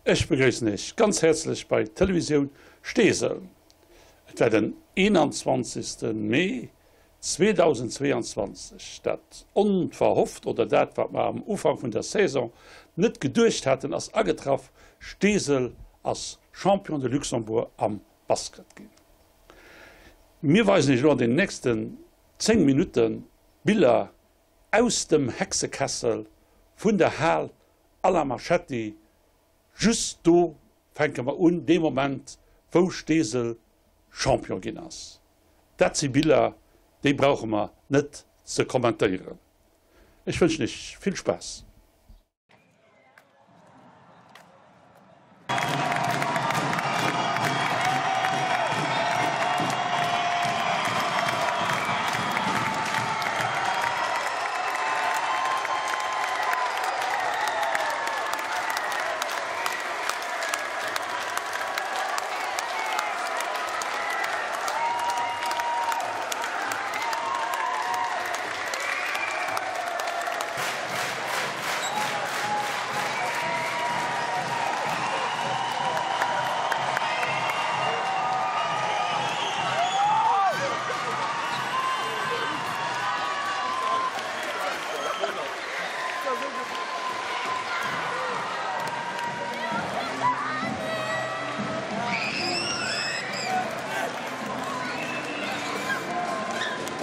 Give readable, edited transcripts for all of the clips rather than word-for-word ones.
Ech begréissen Iech ganz häerzlech bei Televisioun Steesel. Et war den 21. Mee 2022. Dat onverhofft oder dat wat mer am Ufank vun der Saison net geduecht haten ass agetraff, Steesel ass Champion de Luxembourg am Basket ginn. Mir weisen Iech elo an den nächsten 10 Minutten Biller aus dem Hexekessel vun der Hal Alain Marchetti, Just do fänke mer un, dee Moment wou Steesel Champion ginn ass. Dat si Biller, déi brauche mer net ze kommentéieren. Ech wënschen Iech vill Spaass.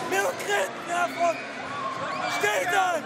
Mir hu kritt, Här von Steesel!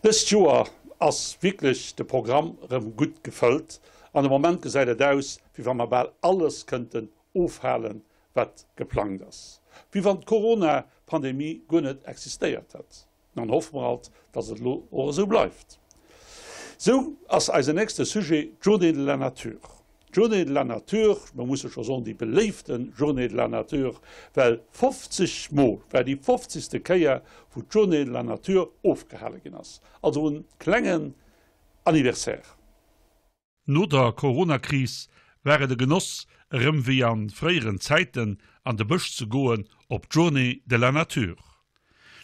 Dëst Joer ass wierklech de Programm rëm gutt gefëllt an de Moment gesäit et aus, wéi wa mer bal alles kënnten ofhalen, wat geplangt ass. Wéi wann d'Corona-Pandemie guer net existéiert hätt. Dann hoffe mer alt, dass et elo och esou bleift. Sou ass eisen nächste Sujet d'Journée de la Nature. D'Journée de la Nature, mer musse scho soen déi beléifte Journée de la Nature, well 50 mol war déi fofzegste Kéier, wou d'Journée de la Nature ofgehale ginn ass. Also en klengen Anniversaire. No der Corona-Kris war et e Genoss, erëm wéi a fréieren Zäiten an de Bësch ze goen op d'Journée de la Nature.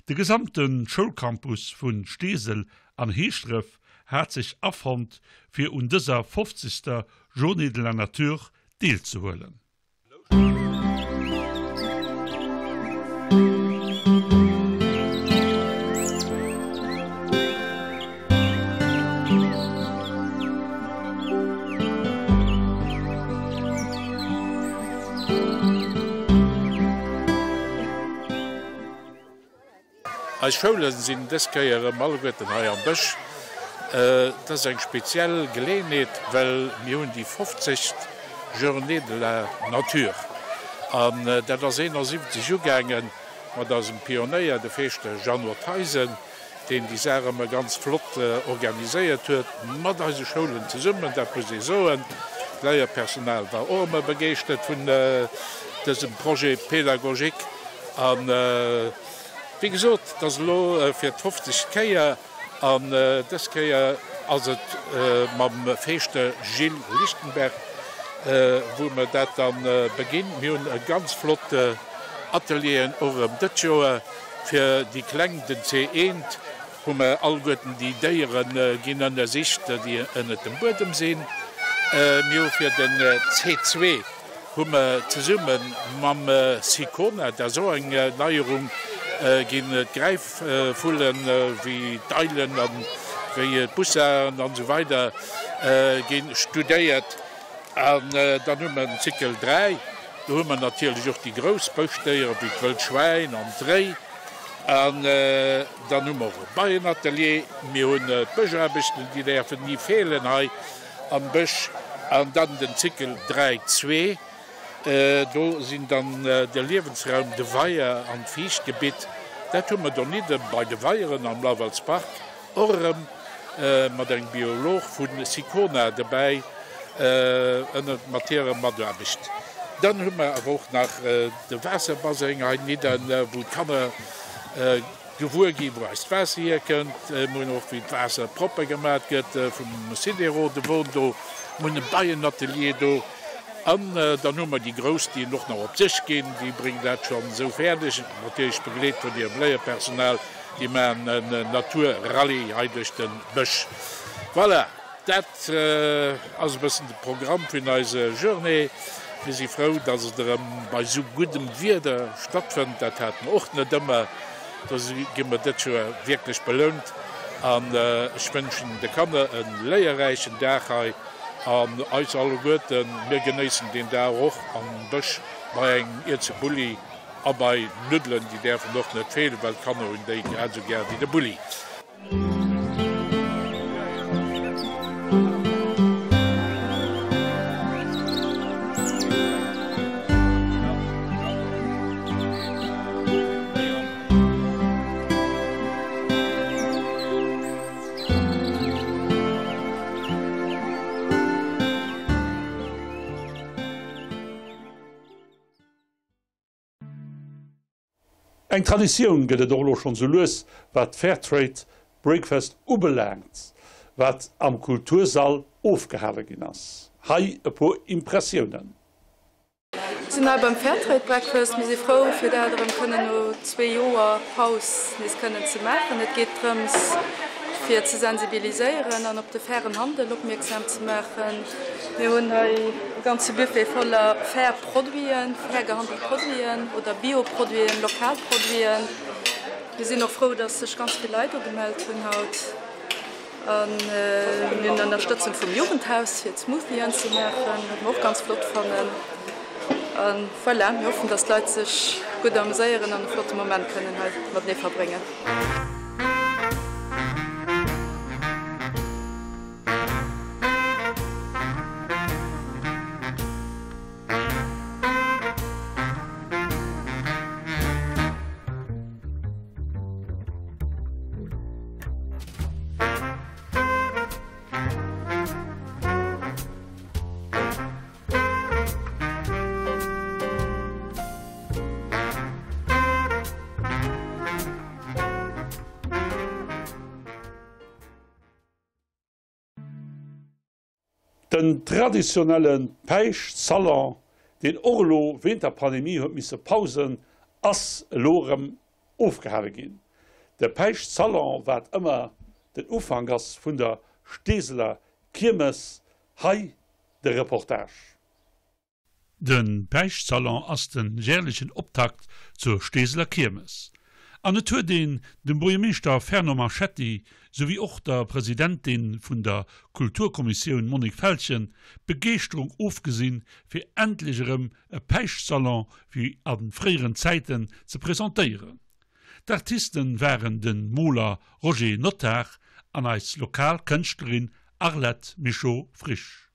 De gesamte Schoulcampus vu Steesel an Heeschdref hat sech afonnt, fir un dëser fofzegster Journée de la Nature deelzehuelen. Eis Schoule sinn dës Kéier erëm alleguerten hei am Bësch. Et ass eng speziell Geleeënheet, well mir hunn déi 50. Journée de la Nature. An dat ass 71 ugaange mat eisem Pionéier, de Feeschter Jeannot Theisen, deen déi Saach ëmmer ganz flott organiséiert huet, mat eise Schoulen zesummen, dat muss ee soen. D'Léierpersonal war och ëmmer begeeschtert vun dësem Projet pédagogique. An wéi gesot, et ass elo fir d'fofzegst Kéier an dës Kéier ass et mam Feeschter Gilles Lichtenberg, wou mer dat da beginn. Mir hunn e ganz flott Atelieren och erëm dëtt Joer fir déi Kleng, den C1, hu mer alleguerten déi Déiere ginn ënnersicht, déi ënnert dem Buedem sinn. Mir hu fir den C2 hu mer zesumme mam Sicona, dat ass och eng Neierung, ginn d'Gräifvullen, wéi d'Eilen a wéi d'Bussaren an esou weider gi studéiert. An dann hu mer den Zykel 3, do hu mer natierlech och déi grouss Bëschdéiere wéi d'Wëllschwäin an d'Réi. An dann hu mer och e Beienatelier. Mir hunn d'Bëschaarbechten, déi däerfen ni feelen hei am Bësch. An dann den Zykel 3, zwee, do sinn dann de Liewensraum, de Weier an d'Fiichtgebitt. Dat hu mer donidde bei de Weieren am Blauwaldspark och erëm mat engem Biolog vu Sicona dobäi ënnert mat hirer Mataarbecht. Dann hu mer awer och nach de Waasserbaseng hei nidden, wou d'Kanner gewuer ginn, wou eist Waasser hierkënnt. Mir hunn och, wéi d'Waasser propper gemat gëtt vum Sidero, de Won do. Mir hunn e Beienatelier do. An dann hu mer déi Grouss, déi en och nach op sech ginn. Déi bréngen dat schonn esou fäerdeg, natierlech begleet vun hirem Léierpersonal. Déi maachen en Naturrallye hei duerch de Bësch. Voilà, dat ass e bëssen de Programm vun eiser Journée. Mir si frou, dass et erëm bei esou guddem Wieder stattfënnt. Dat hate mer och net ëmmer. Do gi mer dëst Joer wierklech belount. An ech wënschen de Kanner e léierräichen Dag hei an eis alleguerten, mir genéissen deen Dag och am Bësch bei engem Ierze Bulli. A bei Nuddelen, déi däerfen och net feelen, well d'Kanner hunn déi grad esou gär wéi de Bulli. Eng Traditioun gëtt et och elo schonn sou lues wat d'Fairtrade Breakfast ubelaangt, wat am Kultursall ofgehale ginn ass. Hei e puer Impressiounen. Mir sinn hei beim Fairtrade Breakfast. Mir si frou fir dat erëm kënnen no zwee Joer Paus nees kënnen ze maachen. Et geet drëms fir ze sensibiliséieren an op de fairen Handel opmierksam ze maachen. Mir hunn hei e ganze Buffet voller fair Produiten, fair gehandelt Produiten oder Bio-Produiten, lokal Produiten. Mir sinn och frou, dass sech ganz vill Leit ugemellt hunn haut. A mir hunn Ënnerstëtzung vum Jugendhaus fir d'Smoothien ze maachen, wat mer och ganz flott fannen. A voilà, mir hoffen, dass d'Leit sech gutt ameséieren an e flotte Moment kënnen hei matenee verbréngen. Den traditionelle Päischtsalon, deen och elo wéint der Pandemie huet misse pausen, ass elo erëm ofgehale ginn. De Päischtsalon, wat ëmmer den Ufank ass vun der Steeseler Kiermes, hei de Reportage. De Päischtsalon ass de järlechen Optakt zur Steeseler Kiermes. An et huet een dem Buergermeeschter Fernand Marchetti souwéi och der Presidentin vun der Kulturkommissioun Monique Feltgen d'Begeeschterung ofgesinn, fir endlech erëm e Päischtsalon wéi a fréieren Zäiten ze presentéieren. D'Artisten waren de Moler Roger Notar an eis lokal Kënschtlerin Arlette Mischo-Frisch.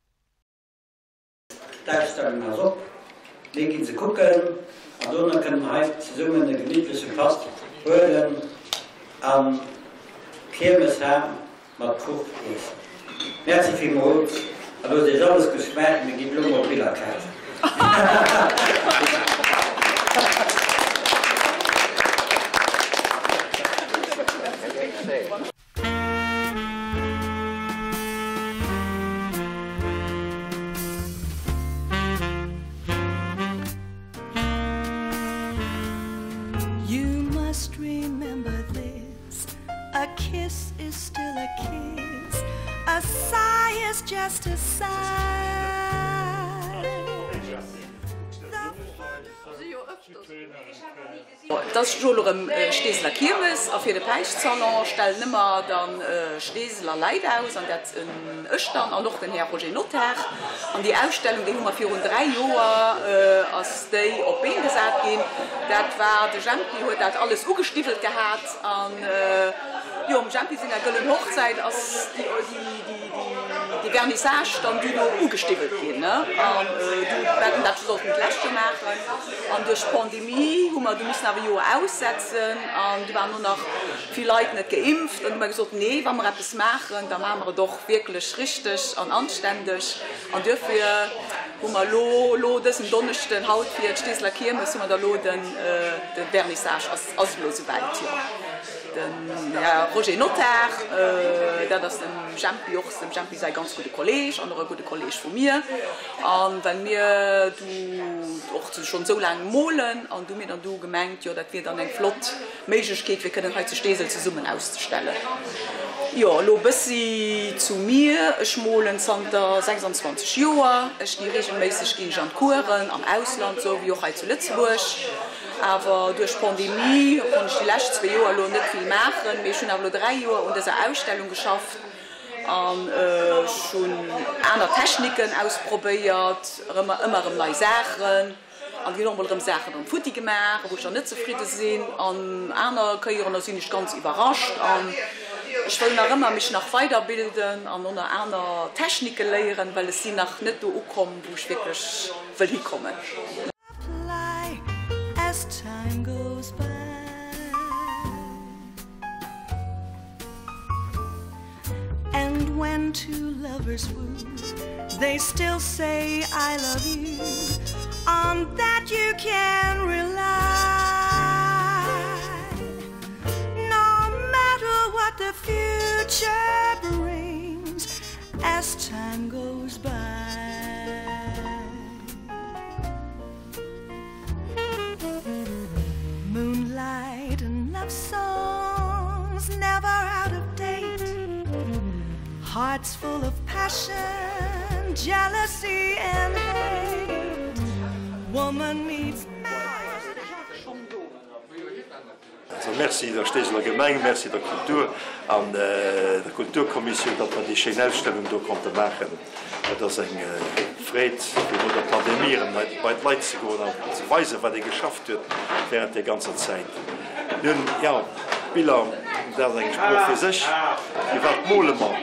D'Ausstellung ass op, mir ginn se kucken an dono kënne mer hei zesummen e gemittleche Patt huelen an Kiermesham mat Kuch iessen. Merci villmools a loosst iech alles gutt schmaachen, mir ginn elo mol Biller kafen. You must remember this A kiss is still a kiss A sigh is just a sigh Et ass jo elo erëm Steeseler Kiermes a fir de Päischtsalon stellen ëmmer dann Steeseler Leit aus an dat en ech dann an och den Här Roger Notar. An déi Ausstellung déi hu mer virun 3 Joer ass déi op d'Been gesat ginn. Dat war de Jempi huet dat alles ugestiwwelt gehat an jo um Jempi senger gëllen Hochzäit ass déi déi Vernissage dann du do ugestiwwelt ginn an du wäerten dat jo sollten d'lescht Joer maachen. An duerch d'Pandemie hu mer du missen awer e Joer aussetzen an du waren och nach vill Leit net geimpft. An du hu mer gesot, nee, wa mer eppes maachen, da maache mer et och wierklech richteg an anständeg. An duerfir hu mer elo, elo dësen Donneschden, haut fir d'Steeseler Kiermes, hu mer da elo de Vernissage. Ass ass et elo esouwäit, jo. Den Här Roger Notar, dat ass dem Jempi och, dem Jempi säi ganz gudde Kolleeg an och e gudde Kolleeg vu mir. A well mir du och schonn esou laang molen an du mir dann du gemengt, jo dat wier dann eng flott Méiglechkeet fir kënnen hei zu Steesel zesummen auszestellen. Jo elo e bëssi zu mir, ech molen zanter 26 Joer, ech gi reegelméisseg ginn ech an d'Coursen am Ausland sou wéi och hei zu Lëtzebuerg. Awer duerch d'Pandemie konnt ech déi lescht zwee Joer elo net vill maachen, mee ech hunn awer elo 3 Joer un dëser Ausstellung geschafft. An ech hunn aner Techniken ausprobéiert, erëm ëmmer erëm nei Saachen. An ginn och emol erëm Saachen erëm futti gemaach, wou ech dann net zefridde sinn. An aner Kéieren, da sinn ech ganz iwwerrascht. An ech wëll nach ëmmer mech nach weiderbilden an och nach aner Technike léieren, well ech sinn nach net do ukomm, wou ech wierklech wëll hikommen. And when two lovers woo, they still say I love you. On that you can rely. No matter what the future brings as time goes by. Moonlight and love songs never out of date. Hearts full of passion, jealousy and hate. Woman needs man. Also Merci der Steeseler Gemeng, Merci der Kultur an der Kulturkommissioun, datt mer déi schéin Ausstellung do konnte maachen. Et ass eng Freed, fir no der Pandemie erëm bei d'Leit ze goen an ze weisen, wat ee geschafft huet während där ganzer Zäit. Nun, jo, d'Biller, dat ass eng Sprooch fir sech. Firwat mole mer?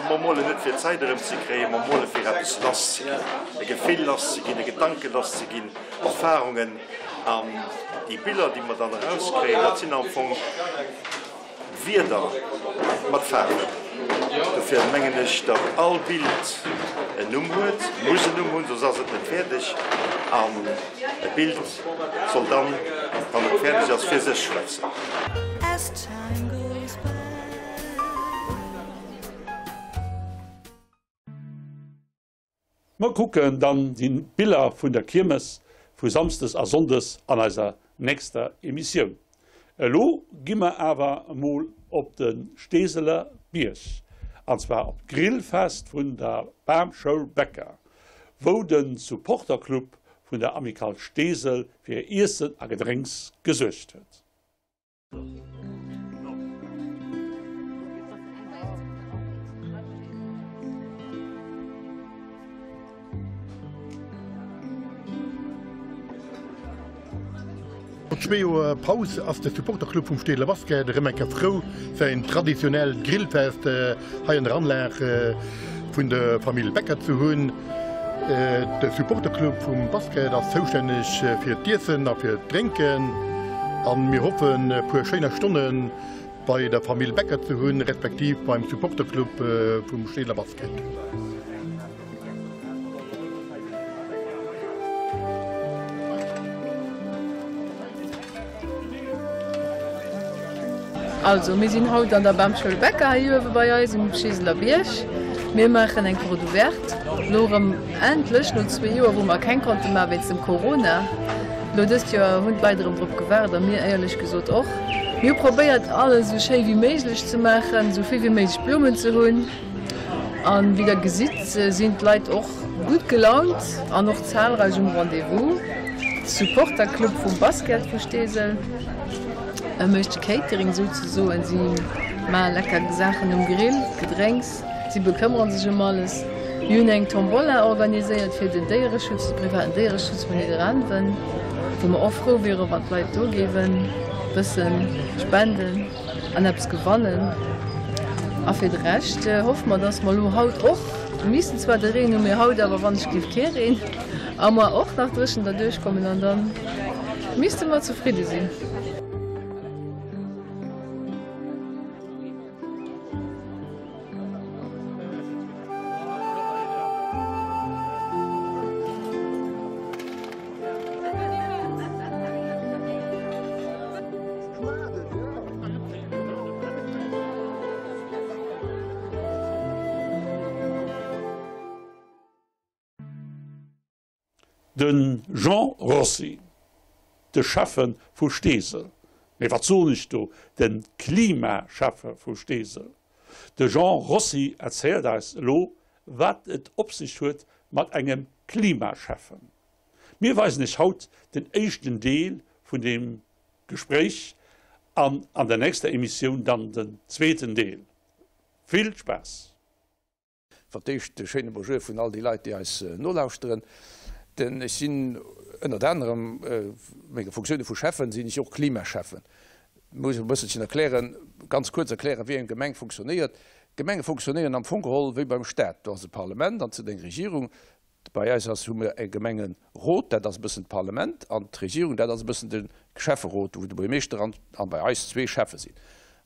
Mer molen net fir d'Zäit erëmzekréien, mer mole fir eppes lasszeginn, e Gefill lasszeginn, e Gedanke lasszeginn, Erfarungen. An déi Biller, déi mer dann erauskréien, dat sinn am Fong Wierder mat Faarwen. Dofir mengen ech, datt all Bild en Numm huet, muss en Numm hunn, soss ass et net fäerdeg. An e Bild soll dann, wann et fäerdeg ass, fir sech schwätzen. Mer kucken dann déi Biller vun der Kiermes vu Samsdes a Sonndes an eiser nächster Emissioun. Elo gi mer awer emol op de Steeseler Bierg, an zwar op d'Grillfest vun der Bamschoul Becker, wou de Supporterclub vun der Amicale Steesel fir Iessen a Gedrénks gesuergt huet. No zwee Joer Paus ass de Supporterclub vum Steeseler Basket erëm eng Kéier frou, säin traditionellt Grillfest hei an der Anlag vun der Famill Becker ze hunn. De Supporterclub vum Basket ass zoustänneg fir d'Iessen a fir d'Drénken an mir hoffen e puer schéiner Stonne bei der Famill Becker ze hunn, respektiv beim Supporterclub vum Steeseler Basket. Also mir sinn haut an der Bamschoul Becker hei uewe bei eis um Steeseler Bierg. Mir maachen eng Porte ouverte, lo erëm endlech no zwee Joer wou mer keng konnte maache wéinst dem Corona. Lo dëst Joer hunn d'Leit erëm drop gewaart a mir éierlech gesot och. Mir hu probéiert alles esou schéi wéi méiglech ze maachen, esou vill wéi méiglech Blummen ze hunn. An wéi der gesitt sinn d'Leit och gutt gelaunt an och zahlreich um Rendez-vous. De Supporterclub vum Basket vu Steesel mécht de Catering souzesoen. Si maache lecker Saachen um Grill, Gedrénks, si bekëmmere sech ëm alles. Mir hunn eng Tombola organiséiert fir den Déiereschutz, de privaten Déiereschutz vun Nidderaanwen, wou mer och frou wieren, wann d'Leit do géiwen bëssen spenden. An eppes gewannen. A fir de Rescht hoffe mer, dass mer elo haut och, missten zwar de Reen hu mir haut, awer wann ech géif kee Reen, a mer och nach dréchen derduerch kommen an da misste mer zefridde sinn. De Jean Rossi, de Schäffe vu Steesel, mee wat soen ech do, de Klimaschäffe vu Steesel, de Jean Rossi erzielt eis elo, wat et op sech huet mat engem Klimaschäffen. Mir weisen Iech haut den éischten Deel vun deem Gespréich an an der nächster Emissioun dann den zweeten Deel. Vill Spaass! Fir d'éischt e schéine Bonjour vun all déi Leit, déi eis nolauschteren. Den, ech sinn ënnert anerem, menge Funktioune vu Schäffen, sinn ech och Klimaschäffen. Muss e bësselchen erklären, ganz kuerz erklären, wéi eng Gemeng funktionéiert. Gemenge funktionéieren am Fong geholl wéi beim Staat. Do ass e Parlament an et sëtt eng Regierung. Bei eis ass, hu mir e Gemengerot, dat ass e bëssen d'Parlament, an d'Regierung, dat ass e bëssen de Schäfferot, wou de Buergermeeschter an, an bei eis zwee Schäffe sinn.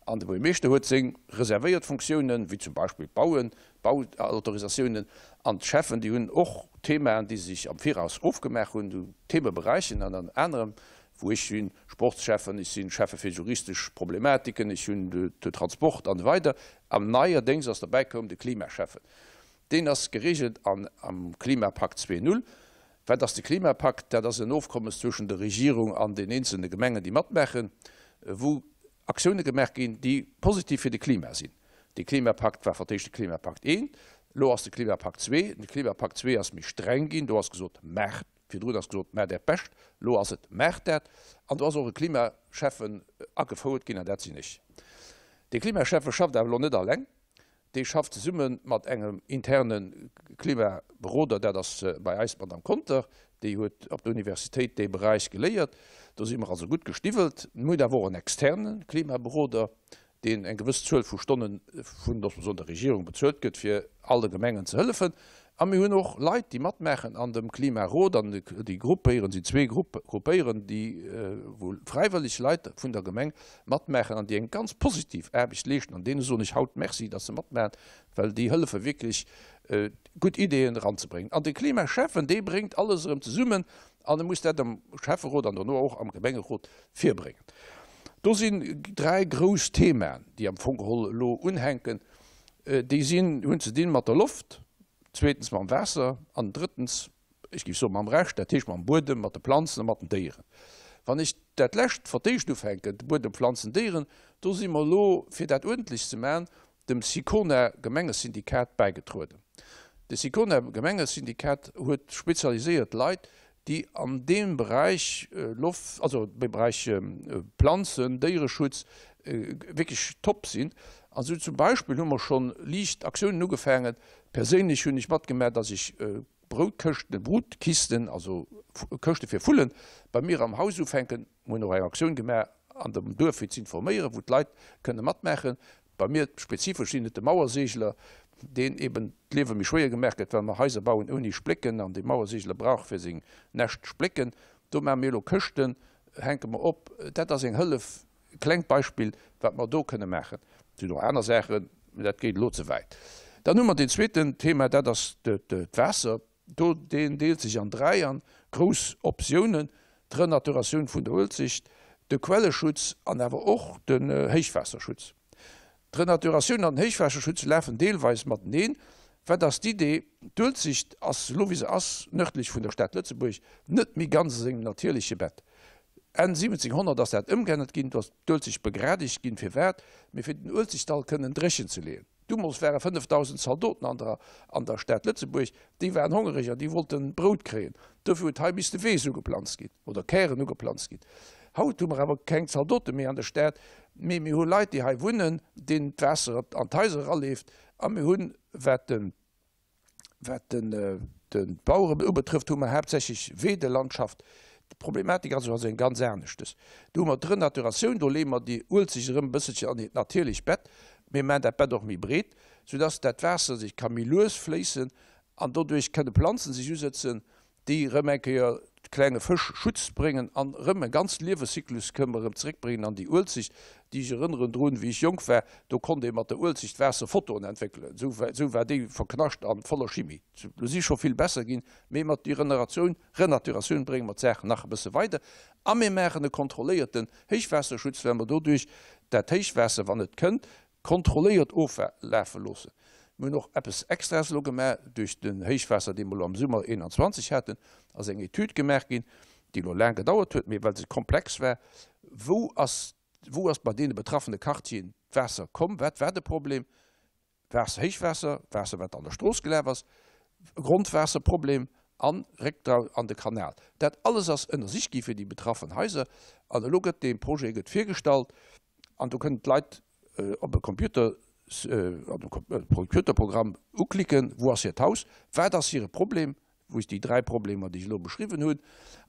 An de Buergermeeschter huet seng reservéiert Funktiounen, wéi zum Beispill d'Bauen, d'Bauautorisatiounen, an d'Schäffen, déi hunn och Themaen, déi se sech am Viraus ofgemaach hunn, Themeberäichen, an ënner anerem, wou ech sinn Sportsschäffen, ech sinn Schäffe fir juristesch Problematiken, ech hunn de Transport an esou weider. An neierdéngs ass derbäikomm de Klimaschäffen. Deen ass geregelt an am Klimapakt 2.0. Wat ass de Klimapakt? Dat ass en Ofkommes zwëschen der Regierung an den eenzelne Gemengen, déi matmaachen, wou Aktioune gemaach ginn, déi positiv fir de Klima sinn. Dee Klimapakt war fir d'éischt de Klimapakt I, elo ass de Klimapakt ii. De Klimapakt ii ass méi streng ginn, do ass gesot, maacht, virdrun ass gesot, maacht Äert Bescht, elo ass et, maacht dat. An do ass och e Klimaschäffen agefouert ginn, an dat sinn ech. Dee Klimaschäffe schafft awer elo net alleng. Dee schafft zesumme mat engem interne Klimaberoder, dat ass bei eis d'Madame Conter, déi huet op der Universitéit dee Beräich geléiert. Do si mer also gutt gestiwwelt. Mir hunn awer och en externe Klimaberoder, deen eng gewëss Zuel vu Stonne vun, loosse mer soen, der Regierung bezuelt gëtt, fir all de Gemengen ze hëllefen. A mir hunn och Leit, déi matmaachen an dem Klimarot, an déi Gruppéieren, sinn zwee Gruppéieren, déi, wou fräiwëlleg Leit vun der Gemeng matmaachen an déi eng ganz positiv Aarbecht leeschten. An deene soen ech haut Merci, dass se matmaachen, well déi hëllefe wierklech, gutt Ideeën eranzebréngen. An de Klimaschäffen, dee bréngt alles erëm zesummen an e muss dat am Schäfferot an dono och am Gemengerot virbréngen. Do sinn dräi grouss Themaen, déi am Fong geholl elo unhänken. Déi sinn, hunn ze dinn mat der Loft. zweetens mam Waasser an drëttens, ech géif soen, mam Rescht, dat heescht mam Buedem, mat de Planzen a mat den Déieren. Wann ech dat lescht fir d'éischt ufänken, de Buedem, Planzen, Déieren, do si mer elo, fir dat uerdentlech ze maachen, dem SICONA Gemengesyndikat bäigetrueden. De SICONA Gemengesyndikat huet spezialiséiert Leit, déi an deem Beräich Loft, also am Beräich Planzen, Déiereschutz wierklech top sinn. An esou zum Beispill hu mer schonn liicht Aktiounen ugefaangen. Perséinlech hunn ech matgemaach, dass ech Broutkëschten, Brutkisten, also Këschte fir Vullen, bei mir am Haus ufänken. Mir hunn och eng Aktioun gemaach an dem Duerf fir z'informéieren, wou d'Leit kënne matmaachen. Bei mir spezifesch sinn et de Mauerseegler, deen eben d'Liewe méi schwéier gemaach gëtt, well mer Haiser bauen ouni Splécken an de Mauerseegler brauch fir seng Näscht Splécken. Do maache mir elo Këschten, hänke mer op. Dat ass eng Hëllef, e klengt Beispill, wat mer do kënne maachen. Et sinn och aner Saachen, mä dat geet elo ze wäit. Dann hu mer deen zweeten Thema, dat ass d'Waasser. Do, deen deelt sech an 3 an grouss Optiounen, d'Renaturatioun vun der Uelzecht, de Quelleschutz an awer och den Héichwaasserschutz. D'Renaturatioun an den Héichwaasserschutz lafen deelweis mateneen. Wat ass d'Idee? D'Uelzecht ass, elo wéi se ass, nërdlech vun der Stad Lëtzebuerg, net méi ganz a sengem natierleche Bett. Enn 1700 ass dat ëmgeännert ginn, do ass d'Uelzecht begradegt ginn. Firwat? Mee fir den Uelzechtdall kënnen dréchen ze leeën. Dumols ware 5.000 Zaldoten an der an der Stad Lëtzebuerg, déi waren hongereg an déi wollten Brout kréien. Dofir huet hei misste Weess ugeplanzt ginn oder Kären ugeplanzt ginn. Haut hu mer awer keng Zaldote méi an der Stad, mee mir hu Leit, déi hei wunnen, deenen d'Waasser an d'Haiser eraleeft a mir hunn, wat de Wat d'Baueren ubetrëfft, hu mer haaptsächlech Weedelandschaft. D'Problematik ass also eng ganz aneschtes. Do hu mer d'Renaturatioun, do leeë mer déi Uelzecht erëm e bësselchen an hiert natierlecht Bett. Mir maachen dat Bett och méi breet, soudass dat Waasser sech ka méi lues fléissen an doduerch kënne Planzen sech usëtzen, déi erëm eng Kéier klenge Fësch Schutz bréngen an erëm e ganz Lieweszyklus kënne mer erëm zeréckbréngen an déi Uelzecht, déi ech erënneren drun, wéi ech jonk war, do konnt ee mat der Uelzecht Waasser Fotoen entwéckelen, esou war, esou war déi verknascht an voller Chimie. Lo si scho vill besser ginn, mee mat déi Reneratioun, Renaturatioun brénge mer d'Saach nach e bësse weider a mir maachen e kontrolléierten Héichwaasserschutz, well mer doduerch dat Héichwaasser, wann et kënnt, kontrolléiert oflafe loossen. Mir hunn och eppes Extraes elo gemaach, duerch den Héichwaasser, dee mer elo am Summer 21 haten, ass eng Etüd gemaach ginn, déi elo laang gedauert huet, mee well se komplex war, wou ass, wou ass bei deene betraffene Quartieren d'Waasser komm, wat war de Problem, Waasser, Héichwaasser, Waasser wat an der Strooss gelaf ass, Grondwaasserproblem an Réckdrau an de Kanal. Dat alles ass ënnersicht gi fir déi betraffen Haiser an elo gëtt dee Projet gëtt virgestallt an do kënnen d'Leit op e Computer, op e Computerprogramm uklicken, wou ass hiert Haus, wat ass hire Problem, wou ech déi 3 Problemer, déi ech elo beschriwwen hunn,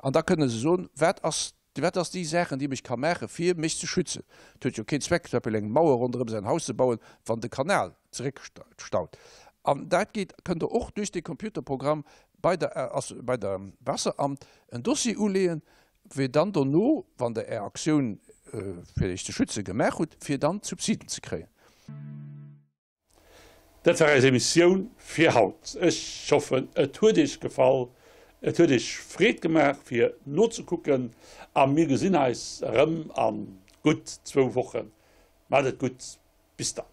an da kënne se soen, wat ass, wat ass déi Saachen, déi ech ka maache fir mech ze schützen. Et huet jo keen Zweck, zum Beispill eng Mauer ronderëm säin Haus ze bauen, wann de Kanal zeréckstaut. An dat geet, kënnt Der och duerch dee Computerprogramm bei der, bei der Wasseramt en Dossier uleeën, fir dann dono, wann Der Är Aktioun fir Iech ze schützen gemaach hutt, fir dann d'Subsiden ze kréien. Dat war eis Emissioun fir haut. Ech hoffen et huet Iech gefall, et huet Iech Freed gemaach fir nozekucken a mir gesinn eis erëm a gutt zwou Wochen. Maacht et gutt, bis dann.